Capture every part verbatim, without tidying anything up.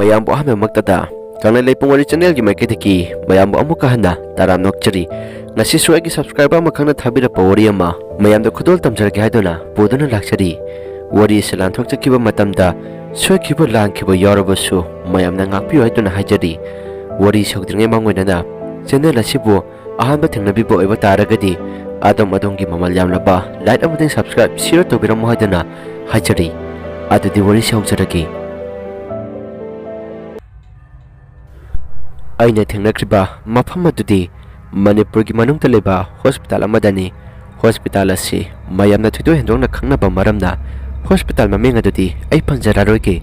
ꯃꯌꯥꯝꯕꯨ ꯑꯍꯥꯟꯕꯃꯛꯇꯗ ꯀꯪꯂꯩ ꯂꯩꯄꯨꯡ ꯋꯥꯔꯤ ꯆꯦꯅꯦꯜꯒꯤ ꯃꯥꯏꯀꯩꯗꯒꯤ ꯃꯌꯥꯝꯕꯨ ꯑꯃꯨꯛꯀ ꯍꯟꯅ ꯇꯔꯥꯝꯅ ꯑꯣꯛꯆꯔꯤ꯫ ꯉꯁꯤꯁꯨ ꯑꯩꯒꯤ ꯁꯕꯁꯀ꯭ꯔꯥꯏꯕꯔ ꯑꯃꯈꯛꯅ ꯊꯥꯕꯤꯔꯛꯄ ꯋꯥꯔꯤ ꯑꯃ ꯃꯌꯥꯝꯗ ꯈꯨꯗꯣꯜ ꯇꯝꯖꯔꯒꯦ ꯍꯥꯏꯗꯨꯅ ꯄꯨꯗꯨꯅ ꯂꯥꯛꯆꯔꯤ꯫ ꯋꯥꯔꯤ ꯑꯁꯤ ꯂꯥꯟꯊꯣꯛꯆꯈꯤꯕ ꯃꯇꯝꯗ ꯁꯣꯏꯈꯤꯕ ꯂꯥꯟꯈꯤꯕ ꯌꯥꯎꯔꯕꯁꯨ ꯃꯌꯥꯝꯅ ꯉꯥꯛꯄꯤꯌꯨ ꯍꯥꯏꯗꯨꯅ ꯍꯥꯏꯖꯔꯤ꯫ ꯋꯥꯔꯤ ꯁꯧꯗ꯭ꯔꯤꯉꯩ ꯃꯥꯡꯑꯣꯏꯅꯅ ꯆꯦꯅꯦꯜ ꯑꯁꯤꯕꯨ ꯑꯍꯥꯟꯕ ꯊꯦꯡꯅꯕꯤꯕ ꯑꯣꯏꯕ ꯇꯥꯔꯒꯗꯤ ꯑꯗꯣꯝ ꯑꯗꯣꯝꯒꯤ ꯃꯃꯜ ꯌꯥꯝꯂꯕ ꯂꯥꯏꯛ ꯑꯃꯗꯤ ꯁꯕꯁꯀ꯭ꯔꯥꯏꯕ ꯁꯤꯌꯔ ꯇꯧꯕꯤꯔꯝꯃꯨ ꯍꯥꯏꯗꯨꯅ ꯍꯥꯏꯖꯔꯤ꯫ ꯑꯗꯨꯗꯤ ꯋꯥꯔꯤꯁꯤ ꯍꯧꯖꯔꯒꯦ꯫ ꯑꯩꯅ ꯊꯦꯡꯅꯈ꯭ꯔꯤꯕ ꯃꯐꯝ ꯑꯗꯨꯗꯤ ꯃꯅꯤꯄꯨꯔꯒꯤ ꯃꯅꯨꯡꯗ ꯂꯩꯕ ꯍꯣꯁꯄꯤꯇꯥꯜ ꯑꯃꯗꯅꯤ꯫ ꯍꯣꯁꯄꯤꯇꯥꯜ ꯑꯁꯤ ꯃꯌꯥꯝꯅ ꯊꯣꯏꯗꯣꯛ ꯍꯦꯟꯗꯣꯛꯅ ꯈꯪꯅꯕ ꯃꯔꯝꯅ ꯍꯣꯁꯄꯤꯇꯥꯜ ꯃꯃꯤꯡ ꯑꯗꯨꯗꯤ ꯑꯩ ꯄꯟꯖꯔꯔꯣꯏꯒꯦ꯫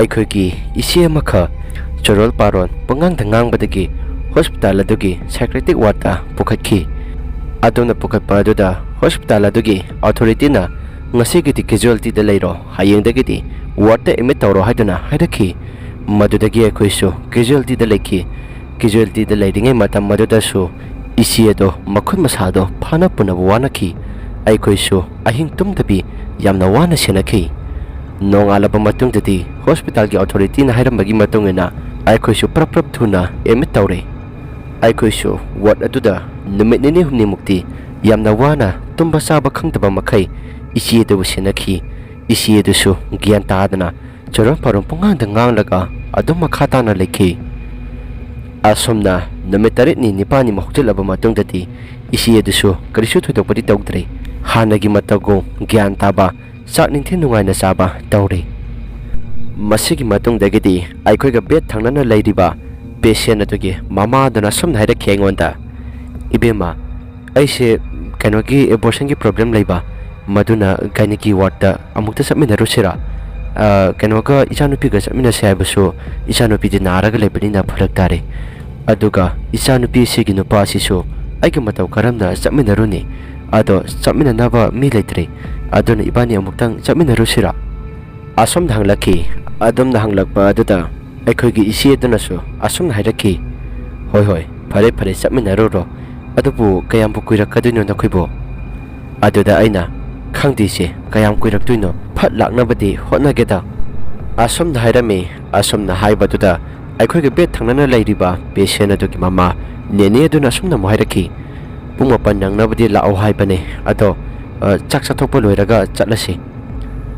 ꯑꯩꯈꯣꯏꯒꯤ ꯏꯆꯦ ꯑꯃꯈꯛ ꯆꯣꯔꯣꯜ ꯄꯥꯔꯣꯜ ꯄꯨꯡꯉꯥꯡꯗ ꯉꯥꯡꯕꯗꯒꯤ ꯍꯣꯁꯄꯤꯇꯥꯜ ꯑꯗꯨꯒꯤ ꯁꯥꯏꯀ꯭ꯔꯦꯇꯤꯛ ꯋꯥꯔꯗꯇ ꯄꯨꯈꯠꯈꯤ꯫ ꯑꯗꯨꯝꯅ ꯄꯨꯈꯠꯄ ꯑꯗꯨꯗ ꯍꯣꯁꯄꯤꯇꯥꯜ ꯑꯗꯨꯒꯤ ꯑꯣꯊꯣꯔꯤꯇꯤꯅ ꯉꯁꯤꯒꯤꯗꯤ ꯀꯦꯖꯨꯋꯦꯜꯇꯤꯗ ꯂꯩꯔꯣ, ꯍꯌꯦꯡꯗꯒꯤꯗꯤ ꯋꯥꯔꯗꯇ ꯑꯦꯗꯃꯤꯠ ꯇꯧꯔꯣ ꯍꯥꯏꯗꯨꯅ ꯍꯥꯏꯔꯛꯈꯤ꯫ ꯃꯗꯨꯗꯒꯤ ꯑꯩꯈꯣꯏꯁꯨ ꯀꯦꯖꯨꯋꯦꯜꯇꯤꯗ ꯂꯩꯈꯤ꯫ ꯀꯦꯖꯨꯋꯦꯜꯇꯤꯗ ꯂꯩꯔꯤꯉꯩ ꯃꯇꯝ ꯑꯗꯨꯗꯁꯨ ꯏꯆꯦ ꯑꯗꯣ ꯃꯈꯨꯠ ꯃꯁꯥꯗꯣ ꯐꯥꯅ ꯄꯨꯅꯕ ꯋꯥꯅꯈꯤ꯫ ꯑꯩꯈꯣꯏꯁꯨ ꯑꯍꯤꯡ ꯇꯨꯝꯗꯕꯤ ꯌꯥꯝꯅ ꯋꯥꯅ ꯁꯦꯟꯅꯈꯤ꯫ ꯅꯣꯡꯉꯥꯜꯂꯕ ꯃꯇꯨꯡꯗꯗꯤ ꯍꯣꯁꯄꯤꯇꯥꯜꯒꯤ ꯑꯣꯊꯣꯔꯤꯇꯤꯅ ꯍꯥꯏꯔꯝꯕꯒꯤ ꯃꯇꯨꯡ ꯏꯟꯅ ꯑꯩꯈꯣꯏꯁꯨ ꯄ꯭ꯔꯞ ꯄ꯭ꯔꯞ ꯊꯨꯅ ꯑꯦꯗꯃꯤꯠ ꯇꯧꯔꯦ꯫ ꯑꯩꯈꯣꯏꯁꯨ ꯋꯥꯔꯗ ꯑꯗꯨꯗ ꯅꯨꯃꯤꯠ ꯅꯤꯅꯤ ꯍꯨꯝꯅꯤꯃꯨꯛꯇꯤ ꯌꯥꯝꯅ ꯋꯥꯅ ꯇꯨꯝꯕ ꯆꯥꯕ ꯈꯪꯗꯕ ꯃꯈꯩ ꯏꯆꯦ ꯑꯗꯨꯕꯨ ꯁꯦꯟꯅꯈꯤ꯫ ꯏꯆꯦ ꯑꯗꯨꯁꯨ ꯒ꯭ꯌꯥꯟ ꯇꯥꯗꯅ ꯆꯣꯔꯣꯟ ꯄꯥꯔꯣꯟ ꯄꯨꯡꯉꯥꯡꯗ ꯉꯥꯡꯂꯒ ꯑꯗꯨꯝ ꯃꯈꯥ ꯇꯥꯅ ꯂꯩꯈꯤ꯫ ꯑꯁꯨꯝꯅ ꯅꯨꯃꯤꯠ ꯇꯔꯦꯠꯅꯤ ꯅꯤꯄꯥꯜꯅꯤꯃꯨꯛ ꯍꯧꯖꯤꯜꯂꯕ ꯃꯇꯨꯡꯗꯗꯤ ꯏꯆꯦ ꯑꯗꯨꯁꯨ ꯀꯔꯤꯁꯨ ꯊꯣꯏꯗꯣꯛꯄꯗꯤ ꯇꯧꯗ꯭ꯔꯦ꯫ ꯍꯥꯟꯅꯒꯤ ꯃꯇꯧꯒꯨꯝ ꯒ꯭ꯌꯥꯟ ꯇꯥꯕ, ꯆꯥꯛ ꯅꯤꯡꯊꯤ ꯅꯨꯡꯉꯥꯏꯅ ꯆꯥꯕ ꯇꯧꯔꯦ꯫ ꯃꯁꯤꯒꯤ ꯃꯇꯨꯡꯗꯒꯤꯗꯤ ꯑꯩꯈꯣꯏꯒ ꯕꯦꯗ ꯊꯪꯅꯅ ꯂꯩꯔꯤꯕ ꯄꯦꯁꯦꯟ ꯑꯗꯨꯒꯤ ꯃꯃꯥꯗꯨꯅ ꯑꯁꯨꯝꯅ ꯍꯥꯏꯔꯛꯈꯤ ꯑꯩꯉꯣꯟꯗ, "ꯏꯕꯦꯝꯃ, ꯑꯩꯁꯦ ꯀꯩꯅꯣꯒꯤ ꯑꯦꯕꯣꯔꯁꯟꯒꯤ ꯄ꯭ꯔꯣꯕ꯭ꯂꯦꯝ ꯂꯩꯕ, ꯃꯗꯨꯅ ꯒꯥꯏꯅꯤꯀꯤ ꯋꯥꯔꯗꯇ ꯑꯃꯨꯛꯇ ꯆꯠꯃꯤꯟꯅꯔꯨꯁꯤꯔꯥ? ꯑ, ꯀꯩꯅꯣꯒ, ꯏꯆꯥꯅꯨꯄꯤꯒ ꯆꯠꯃꯤꯟꯅꯁꯦ ꯍꯥꯏꯕꯁꯨ ꯏꯆꯥꯅꯨꯄꯤꯗꯤ ꯅꯥꯔꯒ ꯂꯩꯕꯅꯤꯅ ꯐꯔꯛ ꯇꯥꯔꯦ꯫ ꯑꯗꯨꯒ ꯏꯆꯥꯅꯨꯄꯤ ꯑꯁꯤꯒꯤ ꯅꯨꯄꯥ ꯑꯁꯤꯁꯨ ꯑꯩꯒ ꯃꯇꯧ ꯀꯔꯝꯅ ꯆꯠꯃꯤꯟꯅꯔꯨꯅꯤ? ꯑꯗꯣ ꯆꯠꯃꯤꯟꯅꯅꯕ ꯃꯤ ꯂꯩꯇ꯭ꯔꯦ꯫ ꯑꯗꯨꯅ ꯏꯕꯥꯅꯤ ꯑꯃꯨꯛꯇꯪ ꯆꯠꯃꯤꯟꯅꯔꯨꯁꯤꯔꯥ?" ꯑꯁꯨꯝꯅ ꯍꯪꯂꯛꯈꯤ꯫ ꯑꯗꯨꯝꯅ ꯍꯪꯂꯛꯄ ꯑꯗꯨꯗ ꯑꯩꯈꯣꯏꯒꯤ ꯏꯆꯦ ꯑꯗꯨꯅꯁꯨ ꯑꯁꯨꯝꯅ ꯍꯥꯏꯔꯛꯈꯤ, "ꯍꯣꯏ, ꯍꯣꯏ, ꯐꯔꯦ, ꯐꯔꯦ, ꯆꯠꯃꯤꯟꯅꯔꯨꯔꯣ꯫ ꯑꯗꯨꯕꯨ ꯀꯌꯥꯝꯕꯨ ꯀꯨꯏꯔꯛꯀꯗꯣꯏꯅꯣ ꯅꯈꯣꯏꯕꯨ?" ꯑꯗꯨꯗ ꯑꯩꯅ, "ꯈꯪꯗꯦ ꯏꯆꯦ, ꯀꯌꯥꯝ ꯀꯨꯏꯔꯛꯇꯣꯏꯅꯣ, ꯐꯠ ꯂꯥꯛꯅꯕꯗꯤ ꯍꯣꯠꯅꯒꯦꯗ꯫ ꯑꯁꯨꯝꯅ ꯍꯥꯏꯔꯝꯃꯤ꯫ ꯑꯁꯨꯝꯅ ꯍꯥꯏꯕꯗꯨꯗ ꯑꯩꯈꯣꯏꯒꯤ bed ꯊꯪꯅꯅ ꯂꯩꯔꯤꯕ patient ꯑꯗꯨꯒꯤ ꯃꯃꯥ ꯅꯦꯅꯦ ꯑꯗꯨꯅ ꯑꯁꯨꯝꯅ ꯑꯃꯨꯛ ꯍꯥꯏꯔꯛꯈꯤ, "ꯄꯨꯡ ꯃꯥꯄꯟ ꯅꯪꯅꯕꯗꯤ ꯂꯥꯛꯑꯣ ꯍꯥꯏꯕꯅꯦ, ꯑꯗꯣ, ꯑ, ꯆꯥꯛ ꯆꯥꯊꯣꯛꯄ ꯂꯣꯏꯔꯒ ꯆꯠꯂꯁꯤ"꯫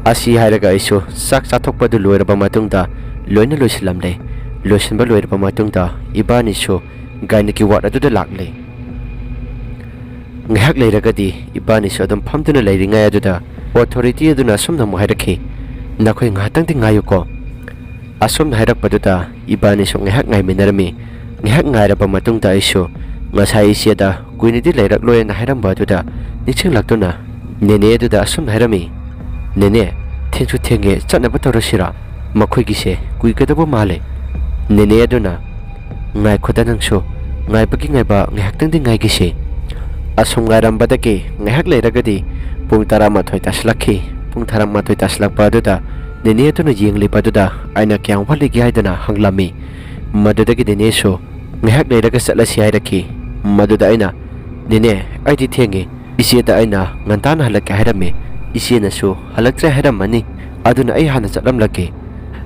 ꯑꯁꯤ ꯍꯥꯏꯔꯒ ꯑꯩꯁꯨ ꯆꯥꯛ ꯆꯥꯊꯣꯛꯄꯗꯨ ꯂꯣꯏꯔꯕ ꯃꯇꯨꯡꯗ ꯂꯣꯏꯅ ꯂꯣꯏꯁꯤꯜꯂꯝꯂꯦ꯫ ꯂꯣꯏꯁꯤꯟꯕ ꯂꯣꯏꯔꯕ ꯃꯇꯨꯡꯗ ꯏꯕꯥꯅꯤꯁꯨ gynaicꯀꯤ ward ꯑꯗꯨꯗ ꯂꯥꯛꯂꯦ꯫ ꯉꯥꯏꯍꯥꯛ ꯂꯩꯔꯒꯗꯤ ꯏꯕꯥꯅꯤꯁꯨ ꯑꯗꯨꯝ ꯐꯝꯗꯨꯅ ꯂꯩꯔꯤꯉꯩ ꯑꯗꯨꯗ authority ꯑꯗꯨꯅ ꯑꯁꯨꯝꯅ ꯑꯃꯨꯛ ꯍꯥꯏꯔꯛꯈꯤ, "ꯅꯈꯣꯏ ꯉꯥꯏꯍꯥꯛꯇꯪꯗꯤ ꯉꯥꯏꯌꯨꯀꯣ"꯫ ꯑꯁꯨꯝꯅ ꯍꯥꯏꯔꯛꯄꯗꯨꯗ ꯏꯕꯥꯅꯤꯁꯨ ꯉꯥꯏꯍꯥꯛ ꯉꯥꯏꯃꯤꯟꯅꯔꯝꯃꯤ꯫ ꯉꯥꯏꯍꯥꯛ ꯉꯥꯏꯔꯕ ꯃꯇꯨꯡꯗ ꯑꯩꯁꯨ ꯉꯁꯥꯏ ꯏꯆꯦꯗ ꯀꯨꯏꯅꯗꯤ ꯂꯩꯔꯛꯂꯣꯏꯅ ꯍꯥꯏꯔꯝꯕ ꯑꯗꯨꯗ ꯅꯤꯡꯁꯤꯡꯂꯛꯇꯨꯅ ꯅꯦꯅꯦ ꯑꯗꯨꯗ ꯑꯁꯨꯝꯅ ꯍꯥꯏꯔꯝꯃꯤ, "ꯅꯦꯅꯦ, ꯊꯦꯡꯁꯨ ꯊꯦꯡꯉꯦ, ꯆꯠꯅꯕ ꯇꯧꯔꯁꯤꯔꯥ? ꯃꯈꯣꯏꯒꯤꯁꯦ ꯀꯨꯏꯒꯗꯕ ꯃꯥꯜꯂꯦ"꯫ ꯅꯦꯅꯦ ꯑꯗꯨꯅ, "ꯉꯥꯏꯈꯣꯗ ꯅꯪꯁꯨ, ꯉꯥꯏꯕꯒꯤ ꯉꯥꯏꯕ ꯉꯥꯏꯍꯥꯛꯇꯪꯗꯤ ꯉꯥꯏꯈꯤꯁꯤ"꯫ ꯑꯁꯨꯝ ꯉꯥꯏꯔꯝꯕꯗꯒꯤ ꯉꯥꯏꯍꯥꯛ ꯂꯩꯔꯒꯗꯤ ꯄꯨꯡ ꯇꯔꯥꯃꯥꯊꯣꯏ ꯇꯥꯁꯤꯜꯂꯛꯈꯤ꯫ ꯄꯨꯡ ꯇꯔꯥꯃꯥꯊꯣꯏ ꯇꯥꯁꯤꯜꯂꯛꯄ ꯑꯗꯨꯗ ꯅꯦꯅꯦ ꯑꯗꯨꯅ ꯌꯦꯡꯂꯤꯕ ꯑꯗꯨꯗ ꯑꯩꯅ ꯀꯌꯥꯝ ꯋꯥꯠꯂꯤꯒꯦ ꯍꯥꯏꯗꯅ ꯍꯪꯂꯝꯃꯤ꯫ ꯃꯗꯨꯗꯒꯤ ꯅꯦꯅꯦꯁꯨ ꯉꯥꯏꯍꯥꯛ ꯂꯩꯔꯒ ꯆꯠꯂꯁꯤ ꯍꯥꯏꯔꯛꯈꯤ꯫ ꯃꯗꯨꯗ ꯑꯩꯅ, "ꯅꯦꯅꯦ, ꯑꯩꯗꯤ ꯊꯦꯡꯉꯤ꯫ ꯏꯆꯦꯗ ꯑꯩꯅ ꯉꯟꯇꯥꯅ ꯍꯜꯂꯛꯀꯦ ꯍꯥꯏꯔꯝꯃꯤ꯫ ꯏꯆꯦꯅꯁꯨ ꯍꯜꯂꯛꯇ꯭ꯔꯦ ꯍꯥꯏꯔꯝꯃꯅꯤ꯫ ꯑꯗꯨꯅ ꯑꯩ ꯍꯥꯟꯅ ꯆꯠꯂꯝꯂꯒꯦ"꯫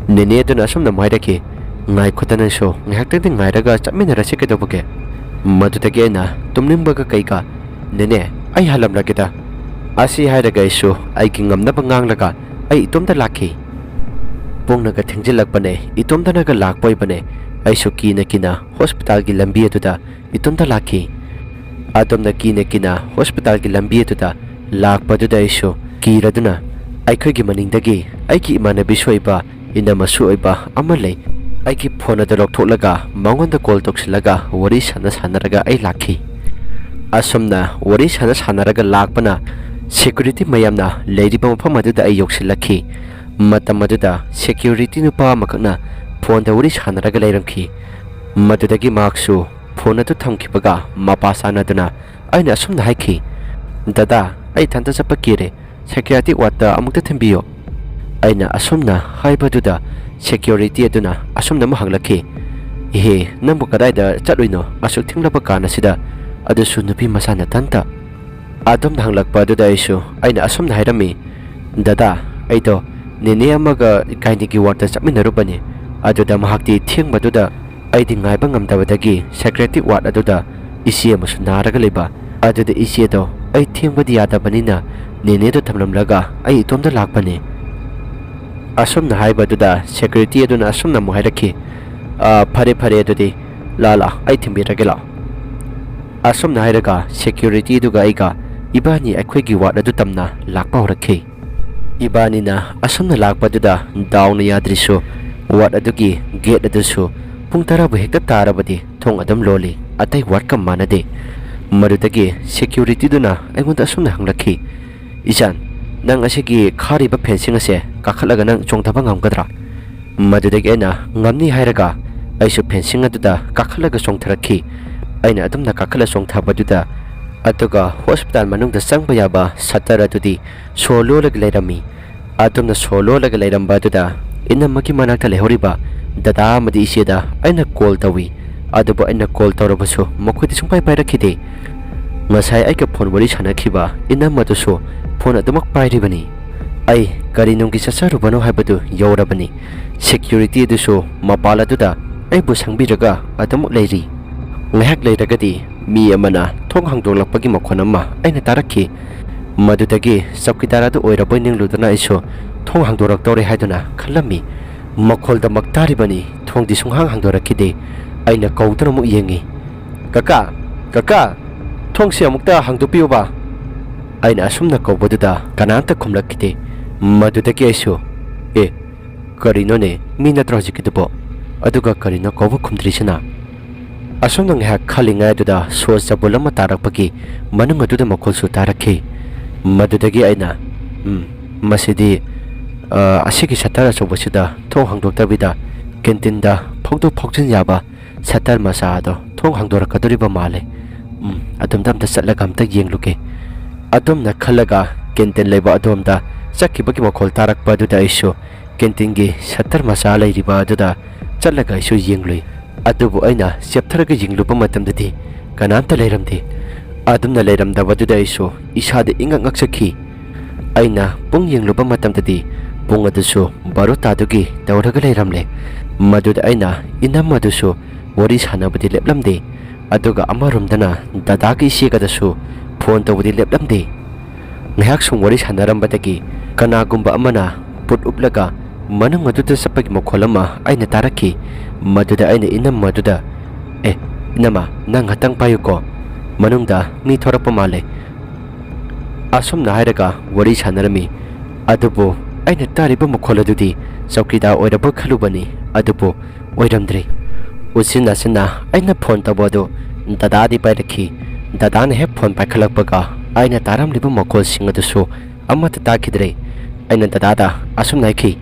ꯅꯦꯅꯦ ꯑꯗꯨꯅ ꯑꯁꯨꯝꯅ ꯑꯃꯨꯛ ꯍꯥꯏꯔꯛꯈꯤ, "ꯉꯥꯏꯈꯣꯗ ꯅꯪꯁꯨ, ꯉꯥꯏꯍꯥꯛꯇꯪꯗꯤ ꯉꯥꯏꯔꯒ ꯆꯠꯃꯤꯟꯅꯔꯁꯤ ꯀꯩꯗꯧꯕꯒꯦ?" ꯃꯗꯨꯗꯒꯤ ꯑꯩꯅ ꯇꯨꯝꯅꯤꯡꯕꯒ ꯀꯩꯒ, "ꯅꯦꯅꯦ, ꯑꯩ ꯍꯜꯂꯝꯂꯒꯦꯗ"꯫ ꯑꯁꯤ ꯍꯥꯏꯔꯒ ꯑꯩꯁꯨ ꯑꯩꯒꯤ ꯉꯝꯅꯕ ꯉꯥꯡꯂꯒ ꯑꯩ ꯏꯇꯣꯝꯇ ꯂꯥꯛꯈꯤ꯫ ꯄꯨꯡꯅꯒ ꯊꯦꯡꯖꯤꯜꯂꯛꯄꯅꯦ, ꯏꯇꯣꯝꯇꯅꯒ ꯂꯥꯛꯄ ꯑꯣꯏꯕꯅꯦ꯫ ꯑꯩꯁꯨ ꯀꯤꯅ ꯀꯤꯅ hospitalꯒꯤ ꯂꯝꯕꯤ ꯑꯗꯨꯗ ꯏꯇꯣꯝꯇ ꯂꯥꯛꯈꯤ꯫ ꯑꯗꯣꯝꯅ ꯀꯤꯅ ꯀꯤꯅ hospitalꯒꯤ ꯂꯝꯕꯤ ꯑꯗꯨꯗ ꯂꯥꯛꯄꯗꯨꯗ ꯑꯩꯁꯨ ꯀꯤꯔꯗꯨꯅ ꯑꯩꯈꯣꯏꯒꯤ ꯃꯅꯤꯡꯗꯒꯤ ꯑꯩꯒꯤ ꯏꯃꯥꯟꯅꯕꯤꯁꯨ ꯑꯣꯏꯕ, ꯏꯅꯝꯃꯁꯨ ꯑꯣꯏꯕ ꯑꯃ ꯂꯩ꯫ ꯑꯩꯒꯤ phone ꯑꯗꯨ ꯂꯧꯊꯣꯛꯂꯒ ꯃꯉꯣꯟꯗ call ꯇꯧꯁꯤꯜꯂꯒ ꯋꯥꯔꯤ ꯁꯥꯟꯅ ꯁꯥꯟꯅꯔꯒ ꯑꯩ ꯂꯥꯛꯈꯤ꯫ ꯑꯁꯨꯝꯅ ꯋꯥꯔꯤ ꯁꯥꯟꯅ ꯁꯥꯟꯅꯔꯒ ꯂꯥꯛꯄꯅ security ꯃꯌꯥꯝꯅ ꯂꯩꯔꯤꯕ ꯃꯐꯝ ꯑꯗꯨꯗ ꯑꯩ ꯌꯧꯁꯤꯜꯂꯛꯈꯤ꯫ ꯃꯇꯝ ꯑꯗꯨꯗ security ꯅꯨꯄꯥ ꯑꯃꯈꯛꯅ phoneꯗ ꯋꯥꯔꯤ ꯁꯥꯟꯅꯔꯒ ꯂꯩꯔꯝꯈꯤ꯫ ꯃꯗꯨꯗꯒꯤ ꯃꯍꯥꯛꯁꯨ phone ꯑꯗꯨ ꯊꯝꯈꯤꯕꯒ ꯃꯄꯥ ꯆꯥꯟꯅꯗꯨꯅ ꯑꯩꯅ ꯑꯁꯨꯝꯅ ꯍꯥꯏꯈꯤ, "ꯗꯗꯥ, ꯑꯩ ꯏꯊꯟꯇ ꯆꯠꯄ ꯀꯤꯔꯦ, psychiatric wardꯇ ꯑꯃꯨꯛꯇ ꯊꯤꯟꯕꯤꯌꯨ"꯫ ꯑꯩꯅ ꯑꯁꯨꯝꯅ ꯍꯥꯏꯕꯗꯨꯗ security ꯑꯗꯨꯅ ꯑꯁꯨꯝꯅ ꯑꯃꯨꯛ ꯍꯪꯂꯛꯈꯤ, "ꯏꯍꯦ, ꯅꯪꯕꯨ ꯀꯗꯥꯏꯗ ꯆꯠꯂꯨꯏꯅꯣ ꯑꯁꯨꯛ ꯊꯦꯡꯂꯕ ꯀꯥꯟ ꯑꯁꯤꯗ, ꯑꯗꯨꯁꯨ ꯅꯨꯄꯤ ꯃꯆꯥ ꯅꯊꯟꯇ?" ꯑꯗꯨꯝꯅ ꯍꯪꯂꯛꯄ ꯑꯗꯨꯗ ꯑꯩꯁꯨ ꯑꯩꯅ ꯑꯁꯨꯝꯅ ꯍꯥꯏꯔꯝꯃꯤ, "ꯗꯗꯥ, ꯑꯩꯗꯣ ꯅꯦꯅꯦ ꯑꯃꯒ ꯒꯥꯏꯅꯤꯒꯤ ꯋꯥꯔꯗꯇ ꯆꯠꯃꯤꯟꯅꯔꯨꯕꯅꯤ꯫ ꯑꯗꯨꯗ ꯃꯍꯥꯛꯇꯤ ꯊꯦꯡꯕꯗꯨꯗ ꯑꯩꯗꯤ ꯉꯥꯏꯕ ꯉꯝꯗꯕꯗꯒꯤ ꯁꯦꯀ꯭ꯔꯦꯇꯔꯤ ꯋꯥꯔꯗ ꯑꯗꯨꯗ ꯏꯆꯦ ꯑꯃꯁꯨ ꯅꯥꯔꯒ ꯂꯩꯕ꯫ ꯑꯗꯨꯗ ꯏꯆꯦꯗꯣ ꯑꯩ ꯊꯦꯡꯕꯗꯤ ꯌꯥꯗꯕꯅꯤꯅ ꯅꯦꯅꯦꯗꯣ ꯊꯝꯂꯝꯂꯒ ꯑꯩ ꯏꯇꯣꯝꯇ ꯂꯥꯛꯄꯅꯤ꯫ ꯑꯁꯨꯝꯅ ꯍꯥꯏꯕꯗꯨꯗ ꯁꯦꯀ꯭ꯌꯨꯔꯤꯇꯤ ꯑꯗꯨꯅ ꯑꯁꯨꯝꯅ ꯑꯃꯨꯛ ꯍꯥꯏꯔꯛꯈꯤ, "ꯑ, ꯐꯔꯦ, ꯐꯔꯦ, ꯑꯗꯨꯗꯤ ꯂꯥ, ꯂꯥ, ꯑꯩ ꯊꯤꯟꯕꯤꯔꯒꯦ, ꯂꯥꯛꯑꯣ꯫" ꯑꯁꯨꯝꯅ ꯍꯥꯏꯔꯒ ꯁꯦꯀ꯭ꯌꯨꯔꯤꯇꯤ ꯑꯗꯨꯒ ꯑꯩꯒ ꯏꯕꯥꯅꯤ ꯑꯩꯈꯣꯏꯒꯤ ꯋꯥꯔꯗ ꯑꯗꯨ ꯇꯝꯅ ꯂꯥꯛꯄ ꯍꯧꯔꯛꯈꯤ꯫ ꯏꯕꯥꯅꯤꯅ ꯑꯁꯨꯝꯅ ꯂꯥꯛꯄꯗꯨꯗ ꯗꯥꯎꯅ ꯌꯥꯗ꯭ꯔꯤꯁꯨ ꯋꯥꯔꯗ ꯑꯗꯨꯒꯤ ꯒꯦꯠ ꯑꯗꯨꯁꯨ ꯄꯨꯡ ꯇꯔꯥꯕꯨ ꯍꯦꯛꯇ ꯇꯥꯔꯕꯗꯤ ꯊꯣꯡ ꯑꯗꯨꯝ ꯂꯣꯜꯂꯤ, ꯑꯇꯩ ꯋꯥꯔꯗꯀ ꯃꯥꯟꯅꯗꯦ꯫ ꯃꯗꯨꯗꯒꯤ ꯁꯦꯀ꯭ꯌꯨꯔꯤꯇꯤꯗꯨꯅ ꯑꯩꯉꯣꯟꯗ ꯑꯁꯨꯝꯅ ꯍꯪꯂꯛꯈꯤ, "ꯏꯆꯥꯟ, ꯅꯪ ꯑꯁꯤꯒꯤ ꯈꯥꯔꯤꯕ ꯐꯦꯟꯁꯤꯡ ꯑꯁꯦ ꯀꯥꯈꯠꯂꯒ ꯅꯪ ꯆꯣꯡꯊꯕ ꯉꯝꯒꯗ꯭ꯔꯥ?" ꯃꯗꯨꯗꯒꯤ ꯑꯩꯅ ꯉꯝꯅꯤ ꯍꯥꯏꯔꯒ ꯑꯩꯁꯨ ꯐꯦꯟꯁꯤꯡ ꯑꯗꯨꯗ ꯀꯥꯈꯠꯂꯒ ꯆꯣꯡꯊꯔꯛꯈꯤ꯫ ꯑꯩꯅ ꯑꯗꯨꯝꯅ ꯀꯥꯈꯠꯂ ꯆꯣꯡꯊꯕꯗꯨꯗ, ꯑꯗꯨꯒ ꯍꯣꯁꯄꯤꯇꯥꯜ ꯃꯅꯨꯡꯗ ꯆꯪꯕ ꯌꯥꯕ ꯁꯠꯇꯔ ꯑꯗꯨꯗꯤ ꯁꯣ ꯂꯣꯜꯂꯒ ꯂꯩꯔꯝꯃꯤ꯫ ꯑꯗꯨꯝꯅ ꯁꯣ ꯂꯣꯜꯂꯒ ꯂꯩꯔꯝꯕ ꯑꯗꯨꯗ ꯏꯅꯝꯃꯒꯤ ꯃꯅꯥꯛꯇ ꯂꯩꯍꯧꯔꯤꯕ ꯗꯗꯥ ꯑꯃꯗꯤ ꯏꯆꯦꯗ ꯑꯩꯅ ꯀꯣꯜ ꯇꯧꯏ꯫ ꯑꯗꯨꯕꯨ ꯑꯩꯅ ꯀꯣꯜ ꯇꯧꯔꯕꯁꯨ ꯃꯈꯣꯏꯗꯤ ꯁꯨꯡꯄꯥꯏ ꯄꯥꯏꯔꯛꯈꯤꯗꯦ꯫ ꯉꯁꯥꯏ ꯑꯩꯒ ꯐꯣꯟ ꯋꯥꯔꯤ ꯁꯥꯟꯅꯈꯤꯕ ꯏꯅꯝꯃꯗꯨꯁꯨ ꯐꯣꯟ ꯑꯗꯨꯃꯛ ꯄꯥꯏꯔꯤꯕꯅꯤ꯫ ꯑꯩ ꯀꯔꯤ ꯅꯨꯡꯒꯤ ꯆꯠꯆꯔꯨꯕꯅꯣ ꯍꯥꯏꯕꯗꯨ ꯌꯧꯔꯕꯅꯤ꯫ ꯁꯦꯀ꯭ꯌꯨꯔꯤꯇꯤ ꯑꯗꯨꯁꯨ ꯃꯄꯥꯜ ꯑꯗꯨꯗ ꯑꯩꯕꯨ ꯁꯪꯕꯤꯔꯒ ꯑꯗꯨꯃꯛ ꯂꯩꯔꯤ꯫ ꯉꯥꯏꯍꯥꯛ ꯂꯩꯔꯒꯗꯤ ꯃꯤ ꯑꯃꯅ ꯊꯣꯡ ꯍꯥꯡꯗꯣꯛꯂꯛꯄꯒꯤ ꯃꯈꯣꯟ ꯑꯃ ꯑꯩꯅ ꯇꯥꯔꯛꯈꯤ꯫ ꯃꯗꯨꯗꯒꯤ ꯆꯧꯀꯤꯗꯥꯔ ꯑꯗꯨ ꯑꯣꯏꯔꯕꯣꯏ ꯅꯤꯡꯂꯨꯗꯨꯅ ꯑꯩꯁꯨ ꯊꯣꯡ ꯍꯥꯡꯗꯣꯔꯛꯇꯧꯔꯦ ꯍꯥꯏꯗꯨꯅ ꯈꯜꯂꯝꯃꯤ꯫ ꯃꯈꯣꯜꯗꯃꯛ ꯇꯥꯔꯤꯕꯅꯤ, ꯊꯣꯡꯗꯤ ꯁꯨꯡꯍꯥꯡ ꯍꯥꯡꯗꯣꯔꯛꯈꯤꯗꯦ꯫ ꯑꯩꯅ ꯀꯧꯗꯨꯅ ꯑꯃꯨꯛ ꯌꯦꯡꯉꯤ꯫ "ꯀꯀꯥ! ꯀꯀꯥ! ꯊꯣꯡꯁꯤ ꯑꯃꯨꯛꯇ ꯍꯥꯡꯗꯣꯛꯄꯤꯌꯨꯕ!" ꯑꯩꯅ ꯑꯁꯨꯝꯅ ꯀꯧꯕꯗꯨꯗ ꯀꯅꯥꯝꯇ ꯈꯨꯝꯂꯛꯈꯤꯗꯦ꯫ ꯃꯗꯨꯗꯒꯤ ꯑꯩꯁꯨ, "ꯑꯦ, ꯀꯔꯤꯅꯣꯅꯦ, ꯃꯤ ꯅꯠꯇ꯭ꯔꯣ ꯍꯧꯖꯤꯛꯀꯤꯗꯨꯕꯣ? ꯑꯗꯨꯒ ꯀꯔꯤꯅꯣ ꯀꯧꯕ ꯈꯨꯝꯗ꯭ꯔꯤꯁꯤꯅ?" ꯑꯁꯨꯝꯅ ꯉꯥꯏꯍꯥꯛ ꯈꯜꯂꯤꯉꯩꯗꯨꯗ ꯁꯣ ꯆꯕꯨꯜ ꯑꯃ ꯇꯥꯔꯛꯄꯒꯤ ꯃꯅꯨꯡ ꯑꯗꯨꯗ ꯃꯈꯣꯜꯁꯨ ꯇꯥꯔꯛꯈꯤ꯫ ꯃꯗꯨꯗꯒꯤ ꯑꯩꯅ, "ꯎꯝ, ꯃꯁꯤꯗꯤ, ꯑ, ꯑꯁꯤꯒꯤ ꯁꯠꯇꯔ ꯑꯆꯧꯕꯁꯤꯗ ꯊꯣꯡ ꯍꯥꯡꯗꯣꯛꯇꯕꯤꯗ ꯀꯦꯟꯇꯤꯟꯗ ꯐꯥꯎꯗꯣꯛ ꯐꯥꯎꯖꯤꯟ ꯌꯥꯕ ꯁꯠꯇꯔ ꯃꯆꯥ ꯑꯗꯣ ꯊꯣꯡ ꯍꯥꯡꯗꯣꯔꯛꯀꯗꯧꯔꯤꯕ ꯃꯥꯜꯂꯦ꯫ ꯎꯝ, ꯑꯗꯣꯝꯗ ꯑꯝꯇ ꯆꯠꯂꯒ ꯑꯝꯇ ꯌꯦꯡꯂꯨꯒꯦ꯫" ꯑꯗꯨꯝꯅ ꯈꯜꯂꯒ ꯀꯦꯟꯇꯤꯟ ꯂꯩꯕ ꯑꯗꯣꯝꯗ ꯆꯠꯈꯤꯕꯒꯤ ꯃꯈꯣꯜ ꯇꯥꯔꯛꯄ ꯑꯗꯨꯗ ꯑꯩꯁꯨ ꯀꯦꯟꯇꯤꯟꯒꯤ ꯁꯠꯇꯔ ꯃꯆꯥ ꯂꯩꯔꯤꯕ ꯑꯗꯨꯗ ꯆꯠꯂꯒ ꯑꯩꯁꯨ ꯌꯦꯡꯂꯨꯏ꯫ ꯑꯗꯨꯕꯨ ꯑꯩꯅ ꯆꯦꯞꯊꯔꯒ ꯌꯦꯡꯂꯨꯕ ꯃꯇꯝꯗꯗꯤ ꯀꯅꯥꯝꯇ ꯂꯩꯔꯝꯗꯦ꯫ ꯑꯗꯨꯝꯅ ꯂꯩꯔꯝꯗꯕꯗꯨꯗ ꯑꯩꯁꯨ ꯏꯁꯥꯗ ꯏꯉꯛ ꯉꯛꯆꯈꯤ꯫ ꯑꯩꯅ ꯄꯨꯡ ꯌꯦꯡꯂꯨꯕ ꯃꯇꯝꯗꯗꯤ ꯄꯨꯡ ꯑꯗꯨꯁꯨ ꯕꯥꯔꯣ ꯇꯥꯗꯨꯒꯤ ꯇꯧꯔꯒ ꯂꯩꯔꯝꯂꯦ꯫ ꯃꯗꯨꯗ ꯑꯩꯅ ꯏꯅꯝꯃ ꯑꯗꯨꯁꯨ ꯋꯥꯔꯤ ꯁꯥꯟꯅꯕꯗꯤ ꯂꯦꯞꯂꯝꯗꯦ꯫ ꯑꯗꯨꯒ ꯑꯃꯔꯣꯝꯗꯅ ꯗꯗꯥꯒꯤ ꯏꯆꯦꯒꯗꯁꯨ ꯐꯣꯟ ꯇꯧꯕꯗꯤ ꯂꯦꯞꯂꯝꯗꯦ꯫ ꯉꯥꯏꯍꯥꯛ ꯁꯨꯝ ꯋꯥꯔꯤ ꯁꯥꯟꯅꯔꯝꯕꯗꯒꯤ ꯀꯅꯥꯒꯨꯝꯕ ꯑꯃꯅ ꯄꯨꯠ ꯎꯞꯂꯒ ꯃꯅꯨꯡ ꯑꯗꯨꯗ ꯆꯠꯄꯒꯤ ꯃꯈꯣꯜ ꯑꯃ ꯑꯩꯅ ꯇꯥꯔꯛꯈꯤ꯫ ꯃꯗꯨꯗ ꯑꯩꯅ ꯏꯅꯝꯃ ꯑꯗꯨꯗ, "ꯑꯦ, ꯏꯅꯝꯃ, ꯅꯪ ꯉꯥꯛꯇꯪ ꯄꯥꯏꯌꯨꯀꯣ, ꯃꯅꯨꯡꯗ ꯃꯤ ꯊꯣꯔꯛꯄ ꯃꯥꯜꯂꯦ"꯫ ꯑꯁꯨꯝꯅ ꯍꯥꯏꯔꯒ ꯋꯥꯔꯤ ꯁꯥꯟꯅꯔꯝꯃꯤ꯫ ꯑꯗꯨꯕꯨ ꯑꯩꯅ ꯇꯥꯔꯤꯕ ꯃꯈꯣꯜ ꯑꯗꯨꯗꯤ ꯆꯧꯀꯤꯗꯥꯔ ꯑꯣꯏꯔꯕ ꯈꯜꯂꯨꯕꯅꯤ, ꯑꯗꯨꯕꯨ ꯑꯣꯏꯔꯝꯗ꯭ꯔꯦ꯫ ꯎꯆꯤꯟ ꯅꯥꯆꯤꯟꯅ ꯑꯩꯅ ꯐꯣꯟ ꯇꯧꯕ ꯑꯗꯨ ꯗꯗꯥꯗꯤ ꯄꯥꯏꯔꯛꯈꯤ꯫ ꯗꯗꯥꯅ ꯍꯦꯛ ꯐꯣꯟ ꯄꯥꯏꯈꯠꯂꯛꯄꯒ ꯑꯩꯅ ꯇꯥꯔꯝꯂꯤꯕ ꯃꯈꯣꯜꯁꯤꯡ ꯑꯗꯨꯁꯨ ꯑꯃꯠꯇ ꯇꯥꯈꯤꯗ꯭ꯔꯦ꯫ ꯑꯩꯅ ꯗꯗꯥꯗ ꯑꯁꯨꯝꯅ ꯍꯥꯏꯈꯤ,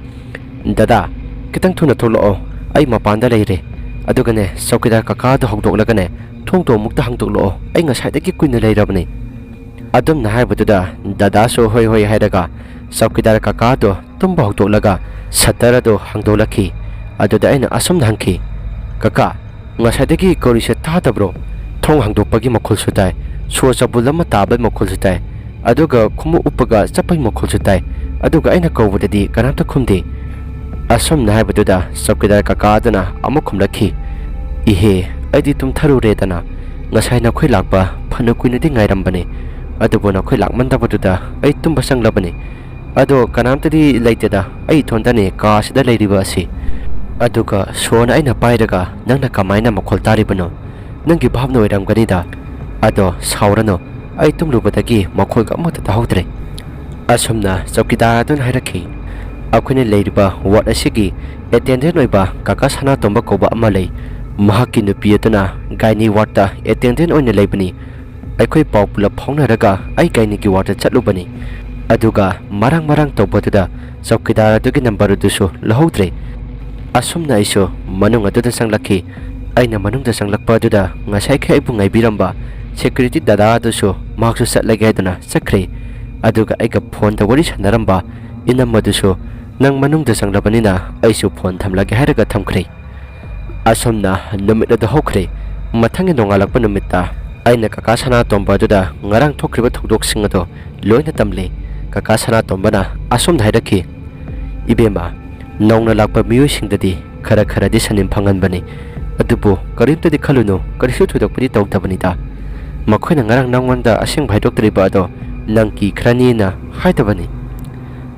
"ꯗꯗꯥ, ꯈꯤꯇꯪ ꯊꯨꯅ ꯊꯣꯛꯂꯛꯑꯣ, ꯑꯩ ꯃꯄꯥꯟꯗ ꯂꯩꯔꯦ꯫ ꯑꯗꯨꯒꯅꯦ, ꯆꯧꯀꯤꯗꯥꯔ ꯀꯀꯥꯗꯣ ꯍꯧꯗꯣꯛꯂꯒꯅꯦ, ꯊꯣꯡꯗꯣ ꯑꯃꯨꯛꯇ ꯍꯥꯡꯗꯣꯛꯂꯛꯑꯣ, ꯑꯩ ꯉꯁꯥꯏꯗꯒꯤ ꯀꯨꯏꯅ ꯂꯩꯔꯕꯅꯤ"꯫ ꯑꯗꯨꯝꯅ ꯍꯥꯏꯕꯗꯨꯗ ꯗꯗꯥꯁꯨ ꯍꯣꯏ ꯍꯣꯏ ꯍꯥꯏꯔꯒ ꯆꯧꯀꯤꯗꯥꯔ ꯀꯀꯥꯗꯣ ꯇꯨꯝꯕ ꯍꯧꯗꯣꯛꯂꯒ ꯁꯠꯇꯔ ꯑꯗꯨ ꯍꯥꯡꯗꯣꯛꯂꯛꯈꯤ꯫ ꯑꯗꯨꯗ ꯑꯩꯅ ꯑꯁꯨꯝꯅ ꯍꯪꯈꯤ, "ꯀꯀꯥ, ꯉꯁꯥꯏꯗꯒꯤ ꯀꯧꯔꯤꯁꯦ ꯇꯥꯗꯕ꯭ꯔꯣ? ꯊꯣꯡ ꯍꯥꯡꯗꯣꯛꯄꯒꯤ ꯃꯈꯣꯜꯁꯨ ꯇꯥꯏ, ꯁꯣ ꯆꯕꯨꯜ ꯑꯃ ꯇꯥꯕꯒꯤ ꯃꯈꯣꯜꯁꯨ ꯇꯥꯏ, ꯑꯗꯨꯒ ꯈꯣꯡꯎꯞ ꯎꯞꯄꯒ ꯆꯠꯄꯒꯤ ꯃꯈꯣꯜꯁꯨ ꯇꯥꯏ, ꯑꯗꯨꯒ ꯑꯩꯅ ꯀꯧꯕꯗꯗꯤ ꯀꯅꯥꯝꯇ ꯈꯨꯝꯗꯦ"꯫ ꯑꯁꯨꯝꯅ ꯍꯥꯏꯕꯗꯨꯗꯤ ꯆꯧꯀꯤꯗꯥꯔ ꯀꯀꯥ ꯑꯗꯨꯅ ꯑꯃꯨꯛ ꯈꯨꯝꯂꯛꯈꯤ, "ꯏꯍꯦ, ꯑꯩꯗꯤ ꯇꯨꯝꯊꯔꯨꯔꯦꯗꯅ꯫ ꯉꯁꯥꯏ ꯅꯈꯣꯏ ꯂꯥꯛꯄ ꯐꯅ ꯀꯨꯏꯅꯗꯤ ꯉꯥꯏꯔꯝꯕꯅꯤ, ꯑꯗꯨꯕꯨ ꯅꯈꯣꯏ ꯂꯥꯛꯃꯟꯗꯕꯗꯨꯗ ꯑꯩ ꯇꯨꯝꯕ ꯆꯪꯂꯕꯅꯤ꯫ ꯑꯗꯣ ꯀꯅꯥꯝꯇꯗꯤ ꯂꯩꯇꯦꯗ, ꯑꯩ ꯏꯊꯣꯟꯇꯅꯤ ꯀꯥ ꯑꯁꯤꯗ ꯂꯩꯔꯤꯕ ꯑꯁꯤ"꯫ ꯑꯗꯨꯒ ꯁꯣꯅ ꯑꯩꯅ ꯄꯥꯏꯔꯒ, "ꯅꯪꯅ ꯀꯃꯥꯏꯅ ꯃꯈꯣꯜ ꯇꯥꯔꯤꯕꯅꯣ? ꯅꯪꯒꯤ ꯚꯥꯞꯅ ꯑꯣꯏꯔꯝꯒꯅꯤꯗ꯫ ꯑꯗꯣ ꯁꯥꯎꯔꯅꯨ, ꯑꯩ ꯇꯨꯝꯂꯨꯕꯗꯒꯤ ꯃꯈꯣꯜꯒ ꯑꯃꯠꯇ ꯇꯥꯍꯧꯗ꯭ꯔꯦ"꯫ ꯑꯁꯨꯝꯅ ꯆꯧꯀꯤꯗꯥꯔ ꯑꯗꯨꯅ ꯍꯥꯏꯔꯛꯈꯤ, "ꯑꯩꯈꯣꯏꯅ ꯂꯩꯔꯤꯕ ꯋꯥꯔꯗ ꯑꯁꯤꯒꯤ ꯑꯦꯇꯦꯟꯗꯦꯟ ꯑꯣꯏꯕ ꯀꯀꯥ ꯁꯅꯥꯇꯣꯝꯕ ꯀꯧꯕ ꯑꯃ ꯂꯩ꯫ ꯃꯍꯥꯛꯀꯤ ꯅꯨꯄꯤ ꯑꯗꯨꯅ ꯒꯥꯏꯅꯤ ꯋꯥꯔꯗꯇ ꯑꯦꯇꯦꯟꯗꯦꯟ ꯑꯣꯏꯅ ꯂꯩꯕꯅꯤ꯫ ꯑꯩꯈꯣꯏ ꯄꯥꯎ ꯄꯨꯂꯞ ꯐꯥꯎꯅꯔꯒ ꯑꯩ ꯒꯥꯏꯅꯤꯒꯤ ꯋꯥꯔꯗꯇ ꯆꯠꯂꯨꯕꯅꯤ꯫ ꯑꯗꯨꯒ ꯃꯔꯥꯡ ꯃꯔꯥꯡ ꯇꯧꯕꯗꯨꯗ ꯆꯧꯀꯤꯗꯥꯔ ꯑꯗꯨꯒꯤ ꯅꯝꯕꯔ ꯑꯗꯨꯁꯨ ꯂꯧꯍꯧꯗ꯭ꯔꯦ"꯫ ꯑꯁꯨꯝꯅ ꯑꯩꯁꯨ ꯃꯅꯨꯡ ꯑꯗꯨꯗ ꯆꯪꯂꯛꯈꯤ꯫ ꯑꯩꯅ ꯃꯅꯨꯡꯗ ꯆꯪꯂꯛꯄ ꯑꯗꯨꯗ ꯉꯁꯥꯏꯈꯩ ꯑꯩꯕꯨ ꯉꯥꯏꯕꯤꯔꯝꯕ ꯁꯦꯀ꯭ꯌꯨꯔꯤꯇꯤ ꯗꯗꯥ ꯑꯗꯨꯁꯨ ꯃꯍꯥꯛꯁꯨ ꯆꯠꯂꯒꯦ ꯍꯥꯏꯗꯨꯅ ꯆꯠꯈ꯭ꯔꯦ꯫ ꯑꯗꯨꯒ ꯑꯩꯒ ꯐꯣꯟꯗ ꯋꯥꯔꯤ ꯁꯥꯟꯅꯔꯝꯕ ꯏꯅꯝꯃ ꯑꯗꯨꯁꯨ, "ꯅꯪ ꯃꯅꯨꯡꯗ ꯆꯪꯂꯕꯅꯤꯅ ꯑꯩꯁꯨ ꯐꯣꯟ ꯊꯝꯂꯒꯦ" ꯍꯥꯏꯔꯒ ꯊꯝꯈ꯭ꯔꯦ꯫ ꯑꯁꯨꯝꯅ ꯅꯨꯃꯤꯠ ꯑꯗꯨ ꯍꯧꯈ꯭ꯔꯦ꯫ ꯃꯊꯪꯒꯤ ꯅꯣꯡꯉꯥꯜꯂꯛꯄ ꯅꯨꯃꯤꯠꯇ ꯑꯩꯅ ꯀꯀꯥ ꯁꯅꯥꯇꯣꯝꯕ ꯑꯗꯨꯗ ꯉꯔꯥꯡ ꯊꯣꯛꯈ꯭ꯔꯤꯕ ꯊꯧꯗꯣꯛꯁꯤꯡ ꯑꯗꯨ ꯂꯣꯏꯅ ꯇꯝꯂꯦ꯫ ꯀꯀꯥ ꯁꯅꯥꯇꯣꯝꯕꯅ ꯑꯁꯨꯝꯅ ꯍꯥꯏꯔꯛꯈꯤ, "ꯏꯕꯦꯝꯃ, ꯅꯧꯅ ꯂꯥꯛꯄ ꯃꯤꯑꯣꯏꯁꯤꯡꯗꯗꯤ ꯈꯔ ꯈꯔꯗꯤ ꯁꯟꯅꯤꯝ ꯐꯪꯍꯟꯕꯅꯤ꯫ ꯑꯗꯨꯕꯨ ꯀꯔꯤꯝꯇꯗꯤ ꯈꯜꯂꯨꯅꯨ, ꯀꯔꯤꯁꯨ ꯊꯣꯏꯗꯣꯛꯄꯗꯤ ꯇꯧꯗꯕꯅꯤꯗ꯫ ꯃꯈꯣꯏꯅ ꯉꯔꯥꯡ ꯅꯉꯣꯟꯗ ꯑꯁꯦꯡꯕ ꯍꯥꯏꯗꯣꯛꯇ꯭ꯔꯤꯕ ꯑꯗꯣ ꯅꯪ ꯀꯤꯈ꯭ꯔꯅꯤꯅ ꯍꯥꯏꯗꯕꯅꯤ"꯫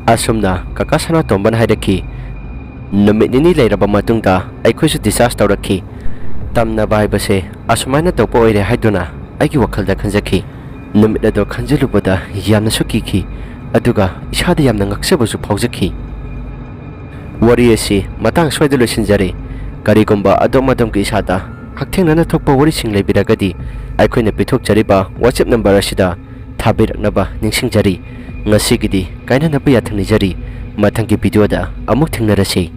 ꯑꯁꯨꯝꯅ ꯀꯀꯥ ꯁꯅꯥꯇꯣꯝꯕꯅ ꯍꯥꯏꯔꯛꯈꯤ꯫ ꯅꯨꯃꯤꯠ ꯅꯤꯅꯤ ꯂꯩꯔꯕ ꯃꯇꯨꯡꯗ ꯑꯩꯈꯣꯏꯁꯨ discharge ꯇꯧꯔꯛꯈꯤ꯫ ꯇꯝꯅꯕ ꯍꯥꯏꯕꯁꯦ ꯑꯁꯨꯃꯥꯏꯅ ꯇꯧꯕ ꯑꯣꯏꯔꯦ ꯍꯥꯏꯗꯨꯅ ꯑꯩꯒꯤ ꯋꯥꯈꯜꯗ ꯈꯟꯖꯈꯤ꯫ ꯅꯨꯃꯤꯠ ꯑꯗꯣ ꯈꯟꯖꯤꯜꯂꯨꯕꯗ ꯌꯥꯝꯅꯁꯨ ꯀꯤꯈꯤ, ꯑꯗꯨꯒ ꯏꯁꯥꯗ ꯌꯥꯝꯅ ꯉꯛꯆꯕꯁꯨ ꯐꯥꯎꯖꯈꯤ꯫ ꯋꯥꯔꯤ ꯑꯁꯤ ꯃꯇꯥꯡ ꯁ꯭ꯋꯥꯏꯗ ꯂꯣꯏꯁꯤꯟꯖꯔꯦ꯫ ꯀꯔꯤꯒꯨꯝꯕ ꯑꯗꯣꯝ ꯑꯗꯣꯝꯒꯤ ꯏꯁꯥꯗ ꯍꯛꯊꯦꯡꯅꯅ ꯊꯣꯛꯄ ꯋꯥꯔꯤꯁꯤꯡ ꯂꯩꯕꯤꯔꯒꯗꯤ, ꯑꯩꯈꯣꯏꯅ ꯄꯤꯊꯣꯛꯆꯔꯤꯕ WhatsApp number ꯑꯁꯤꯗ ꯊꯥꯕꯤꯔꯛꯅꯕ ꯅꯤꯡꯁꯤꯡꯖꯔꯤ꯫ ꯉꯁꯤꯒꯤꯗꯤ ꯀꯥꯏꯅꯅꯕ ꯌꯥꯊꯪ ꯅꯤꯖꯔꯤ꯫ ꯃꯊꯪꯒꯤ video ꯗ ꯑꯃꯨꯛ ꯊꯦꯡꯅꯔꯁꯤ꯫